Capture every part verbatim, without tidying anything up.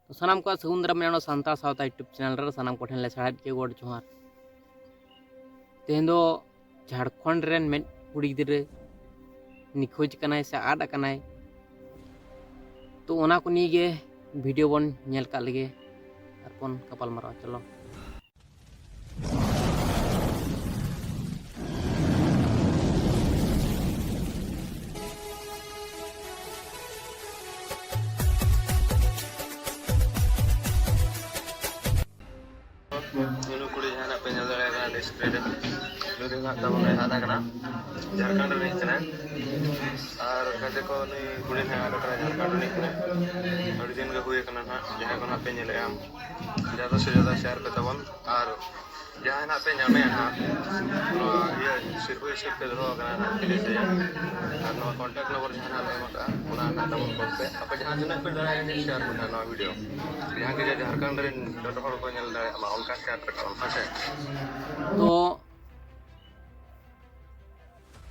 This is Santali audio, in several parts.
ᱛᱚ ᱥᱟᱱᱟᱢ ᱠᱚᱣᱟᱜ ᱥᱟᱹᱜᱩᱱ ᱫᱟᱨᱟᱢ ᱢᱮᱱᱟᱜᱼᱟ ᱱᱚᱣᱟ ᱥᱟᱱᱛᱟᱲ ᱥᱟᱶᱛᱟ YouTube ᱪᱮᱱᱮᱞ ᱨᱮ᱾ ᱥᱟᱱᱟᱢ ᱠᱚᱴᱷᱮᱱ ᱞᱮ ᱥᱟᱨᱦᱟᱣᱮᱫ ᱯᱮᱭᱟ, ᱜᱚᱰ ᱡᱚᱦᱟᱨ᱾ ᱛᱮᱦᱮᱧ ᱫᱚ ᱡᱷᱟᱲᱠᱷᱚᱸᱰ ᱨᱮᱱ ᱢᱤᱫ ᱠᱩᱲᱤ ᱜᱤᱫᱽᱨᱟᱹ ᱱᱤᱠᱷᱳᱡᱽ ᱠᱟᱱᱟᱭ ᱥᱮ ᱟᱫ ᱟᱠᱟᱱᱟᱭ᱾ ᱛᱚ ᱚᱱᱟ ᱠᱚ ᱱᱤᱭᱮ ᱜᱮ ᱵᱷᱤᱰᱤᱭᱳ ᱵᱚᱱ ᱧᱮᱞ ᱠᱟᱜ ᱞᱮᱜᱮ ᱟᱨ ᱵᱚᱱ ᱜᱟᱯᱟᱞ ᱢᱟᱨᱟᱣᱟ᱾ ᱪᱚᱞᱚ᱾ ᱩᱱᱤ ᱠᱩᱲᱤ ᱡᱟᱦᱟᱸ ᱱᱟᱜ ᱯᱮ ᱧᱮᱞ ᱫᱟᱲᱮᱭᱟᱭ ᱠᱟᱱᱟ ᱰᱤᱥᱯᱞᱮ ᱨᱮ, ᱩᱱᱤ ᱫᱚ ᱱᱟᱜ ᱛᱟᱵᱚᱱ ᱮ ᱟᱫ ᱟᱠᱟᱱᱟ, ᱡᱷᱟᱲᱠᱷᱚᱸᱰ ᱨᱤᱱᱤᱡ ᱠᱟᱱᱟᱭ᱾ ᱟᱨ ᱜᱟᱛᱮ ᱠᱚ, ᱱᱩᱭ ᱠᱩᱲᱤ ᱱᱟᱜ ᱟᱫ ᱟᱠᱟᱱᱟ, ᱡᱷᱟᱲᱠᱷᱚᱸᱰ ᱨᱤᱱᱤᱡ ᱠᱟᱱᱟᱭ᱾ ᱟᱹᱰᱤ ᱫᱤᱱ ᱜᱮ ᱦᱩᱭ ᱟᱠᱟᱱᱟ ᱱᱟᱜ, ᱡᱟᱦᱟᱸᱭ ᱠᱚ ᱱᱟᱜ ᱯᱮ ᱧᱮᱞᱮᱜᱼᱟ, ᱡᱟᱫᱟ ᱥᱮ ᱡᱟᱫᱟ ᱥᱮᱭᱟᱨ ᱯᱮ ᱛᱟᱵᱚᱱ᱾ ᱟᱨ ᱡᱟᱦᱟᱸᱭ ᱱᱟᱜ ᱯᱮ ᱧᱟᱢᱮᱭᱟ ᱱᱟᱜ, ᱱᱚᱣᱟ ᱤᱭᱟᱹ ᱥᱤᱨᱯᱟᱹ ᱦᱤᱥᱟᱹᱵ ᱛᱮ ᱫᱚᱦᱚ ᱟᱠᱟᱱᱟ ᱱᱟᱜ, ᱴᱷᱤᱠ ᱟᱪᱷᱮ? ᱟᱨ ᱱᱚᱣᱟ ᱠᱚᱱᱴᱟᱠᱴ ᱱᱚᱢᱵᱚᱨ ᱡᱟᱦᱟᱸ ᱱᱟᱜ ᱞᱮ ᱮᱢ ᱟᱠᱟᱫᱼᱟ, ᱚᱱᱟ ᱱᱟᱜ ᱛᱟᱵᱚᱱ ᱠᱚᱞ ᱯᱮ᱾ ᱟᱯᱮ ᱡᱟᱦᱟᱸ ᱛᱤᱱᱟᱹᱜ ᱯᱮ ᱫᱟᱲᱮᱭᱟᱜᱼᱟ, ᱤᱱᱟᱹᱜ ᱥᱮᱭᱟᱨ ᱯᱮ ᱱᱟᱜ ᱱᱚᱣᱟ ᱵᱷᱤᱰᱤᱭᱳ᱾ ᱡᱟᱦᱟᱸ ᱜᱮ ᱡᱷᱟᱲᱠᱷᱚᱸᱰ ᱨᱮᱱ ᱡᱚᱛᱚ ᱦᱚᱲ ᱠᱚ ᱧᱮᱞ ᱫᱟᱲᱮᱭᱟᱜ ᱢᱟ, ᱚᱱᱠᱟ ᱥᱮᱭᱟᱨ ᱯᱮ ᱛᱟᱵᱚᱱ, ᱦᱮᱸ ᱥᱮ? ᱛᱚ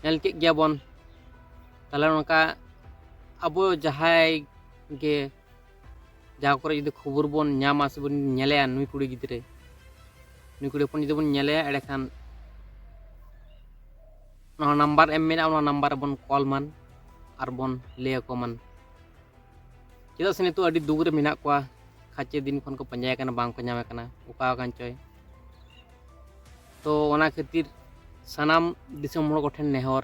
ᱧᱮᱞ ᱠᱮᱫ ᱜᱮᱭᱟ ᱵᱚᱱ, ᱛᱟᱦᱚᱞᱮ ᱱᱚᱝᱠᱟ ᱟᱵᱚ ᱡᱟᱦᱟᱸᱭ ᱜᱮ ᱡᱟᱦᱟᱸ ᱠᱚᱨᱮ ᱡᱩᱫᱤ ᱠᱷᱚᱵᱚᱨ ᱵᱚᱱ ᱧᱟᱢᱟ ᱥᱮᱵᱚᱱ ᱧᱮᱞᱮᱭᱟ, ᱱᱩᱭ ᱠᱩᱲᱤ ᱜᱤᱫᱽᱨᱟᱹ, ᱱᱩᱭ ᱠᱩᱲᱤ ᱦᱚᱯᱚᱱ ᱡᱩᱫᱤ ᱵᱚᱱ ᱧᱮᱞᱮᱭᱟ, ᱮᱸᱰᱮᱠᱷᱟᱱ ᱱᱚᱣᱟ ᱱᱟᱢᱵᱟᱨ ᱮᱢ ᱢᱮᱱᱟᱜᱼᱟ, ᱚᱱᱟ ᱱᱟᱢᱵᱟᱨ ᱨᱮᱵᱚᱱ ᱠᱚᱞ ᱢᱟᱱ ᱟᱨ ᱵᱚᱱ ᱞᱟᱹᱭ ᱟᱠᱚ ᱢᱟᱱ᱾ ᱪᱮᱫᱟᱜ ᱥᱮ ᱱᱤᱛᱚᱜ ᱟᱹᱰᱤ ᱫᱩᱠ ᱨᱮ ᱢᱮᱱᱟᱜ ᱠᱚᱣᱟ, ᱠᱷᱟᱪᱮ ᱫᱤᱱ ᱠᱷᱚᱱ ᱠᱚ ᱯᱟᱸᱡᱟᱭᱮ ᱠᱟᱱᱟ, ᱵᱟᱝ ᱠᱚ ᱧᱟᱢᱮ ᱠᱟᱱᱟ, ᱚᱠᱟ ᱟᱠᱟᱱ ᱪᱚᱭ᱾ ᱛᱚ ᱚᱱᱟ ᱠᱷᱟᱹᱛᱤᱨ ᱥᱟᱱᱟᱢ ᱫᱤᱥᱚᱢ ᱦᱚᱲ ᱠᱚᱴᱷᱮᱱ ᱱᱮᱦᱚᱨ,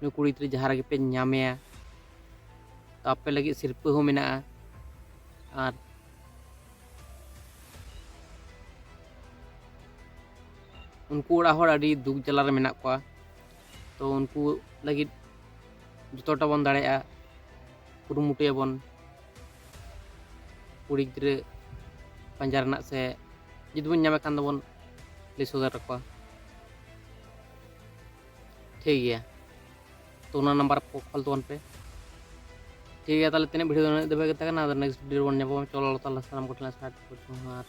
ᱱᱩᱭ ᱠᱩᱲᱤ ᱜᱤᱫᱽᱨᱟᱹ ᱡᱟᱦᱟᱸ ᱨᱮᱜᱮ ᱯᱮ ᱧᱟᱢᱮᱭᱟ, ᱛᱚ ᱟᱯᱮ ᱞᱟᱹᱜᱤᱫ ᱥᱤᱨᱯᱟᱹ ᱦᱚᱸ ᱢᱮᱱᱟᱜᱼᱟ᱾ ᱟᱨ ᱩᱱᱠᱩ ᱚᱲᱟᱜ ᱦᱚᱲ ᱟᱹᱰᱤ ᱫᱩᱠ ᱡᱟᱞᱟ ᱨᱮ ᱢᱮᱱᱟᱜ ᱠᱚᱣᱟ᱾ ᱛᱚ ᱩᱱᱠᱩ ᱞᱟᱹᱜᱤᱫ ᱡᱚᱛᱚᱴᱟ ᱵᱚᱱ ᱫᱟᱲᱮᱭᱟᱜᱼᱟ ᱠᱩᱨᱩᱢᱩᱴᱩᱭᱟᱵᱚᱱ ᱠᱩᱲᱤ ᱜᱤᱫᱽᱨᱟᱹ ᱯᱟᱸᱡᱟ ᱨᱮᱱᱟᱜ, ᱥᱮ ᱡᱩᱫᱤ ᱵᱚᱱ ᱧᱟᱢᱮ ᱠᱷᱟᱱ ᱫᱚᱵᱚᱱ ᱞᱟᱹᱭ ᱥᱚᱫᱚᱨ ᱟᱠᱚᱣᱟ᱾ ᱴᱷᱤᱠ ᱜᱮᱭᱟ, ᱛᱚ ᱚᱱᱟ ᱱᱟᱢᱵᱟᱨ ᱠᱚ ᱠᱚᱞ ᱛᱟᱵᱚᱱ ᱯᱮ᱾ ᱴᱷᱤᱠ ᱜᱮᱭᱟ, ᱛᱟᱦᱚᱞᱮ ᱛᱮᱦᱮᱧᱟᱜ ᱵᱷᱤᱰᱤᱭᱳ ᱫᱚ ᱩᱱᱟᱹᱜ ᱫᱷᱟᱹᱵᱤᱡ ᱜᱮ ᱛᱟᱦᱮᱸ ᱠᱟᱱᱟ᱾ ᱟᱫᱚ ᱱᱮᱠᱥᱴ ᱵᱷᱤᱰᱤᱭᱳ ᱨᱮᱵᱚᱱ ᱧᱟᱯᱟᱢᱟ᱾ ᱪᱚᱞᱚ ᱛᱟᱦᱚᱞᱮ ᱥᱟᱱᱟᱢ ᱠᱚᱴᱷᱮᱱ ᱥᱟᱨᱦᱟᱣ ᱟᱨ